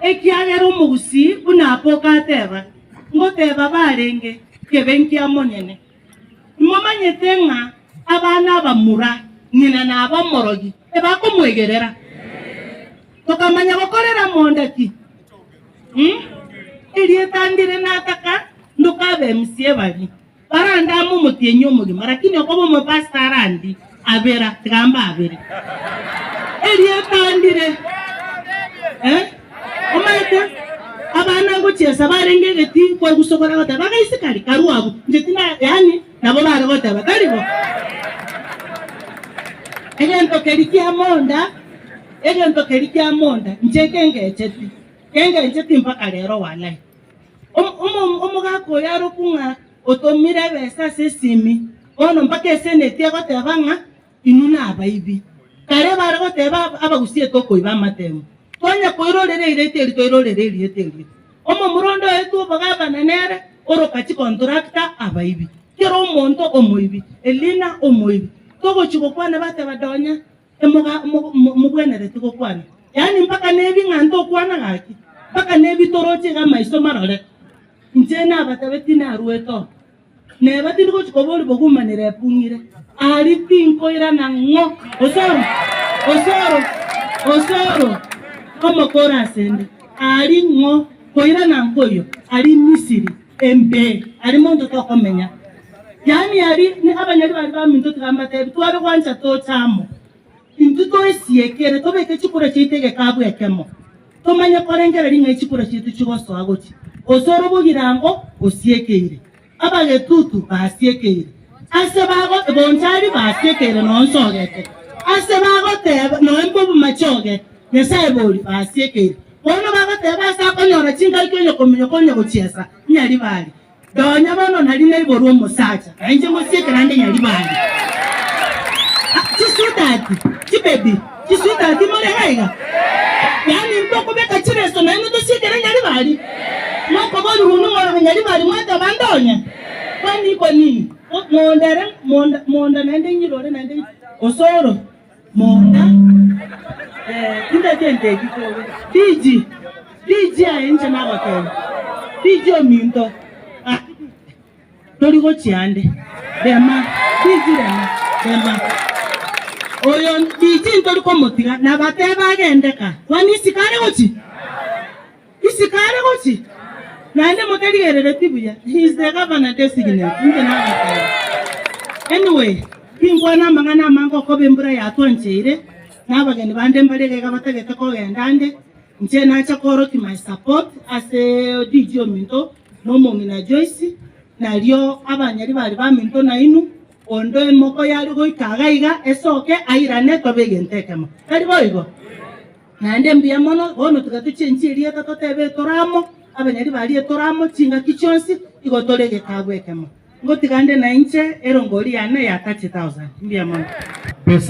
Ekiagera omogusii buna Apoka ateba, ngoteba barenge, kebe nkia monyene. Imomanyete ng'a abana abamura, ng'ina na abamorogi ebakomwegerera. Tokamanya gokorera monda ki? Erieta ndire nataka ndoke abe MCA baria barandame omotienyi omogima, lakini okoba omopastor arandi abera tiga mbabere. Erieta ndire eh? Omanyete abana ngochiesa barenge egeti kwaigusokora goteba bagaise kari karwa abwo inche tina yaani nabo bare goteba tari bo. Egento keri kia monda egento keri kia monda inche nkengecheti nkengecheti mpaka rero walai. Omogaka oyo arokwe ng'a otomire ebesa ase esimi, bono mpaka eseneti egoteba ng'a inwe nabaibi. Kare bare goteba abagusie tokoiba amatemo. Twanya koirorera erieta eri toirorere erieta erio. Omomura onde oetwe obogabana nere oroka chicontractor abaibi. Kera omonto omoibi, Elina omoibi. Togochi gokwana bateba donya emoga mobwenereti gokwana. Yaani mpaka nebi ng'a ntokwana gaki, mpaka nebi toroche iga amaiso marore. Inche nabatebetie naruete oo. Neba tindi gochi koboria bogumanire epung'ire, aria tinkoirana ng'o. Osoro, osoro, osoro, omokoro asende, aria ng'o, koirana nkoiyo, aria Misiri, embe, aria monto tokomenya. Yaani aria abanyari baria baminto tiga mbatebi, tware gwancha toche amo. Intwe toesiekere, tobeke chikura chiaito egekabu ekemo, tomanye korengereria ng'a echikura chiaito chigosoa gochia. Osoro bogirango osiekeire, abagetutu basiekeire, ase bago bonchari basiekeire nonya nsogete, ase bagoteba nonya mbobumachoge, Nyasae bori basiekeire. Bono bagoteba ase akonyora chingaiki onye kominyoka onye gochiesa, nyaribari. Nonya bono nari naiborwe omosacha, na inche ngosiekera ande nyaribari. Chisweetheart, chibaby, chisweetheart more iga iga? Yaani ntokobeka chireso nainwe tosiekere nyaribari? Mokoborigwa ng'a nyaribari mwateba ndonya? Kwani iko nini? Monda ere monda monda naende nyirore naende osoro monda eh, tindeti enteki kobe DG DG aye inche nagoteba DG ominto tori gochia ande rema DG rema rema oyo DG ntori komotiga nabateba agende ka kwani isiko are gochi isiko are gochi naende moterigerereti buya he is the governor designate inche nagoteba anyway tinkwana amang'ana amange okoba embura yatwancheire na abageni bande mbare iga iga batagete kogenda ande inche nacha koorokia my support ase DG ominto na omong'ina Joyce nario abanyari bari baminto nainwe onde emoko yare goika iga iga esoke airane tobe egento ekemo tari boigo naende mbuya mono bono tiga tochenchie erieta totebe etore amo abanyari baria etore amo chingaki chionsi igo tore egekabu ekemo ngotiga nde na inche erongori yane ya 30,000 mbuya mono. Pesa.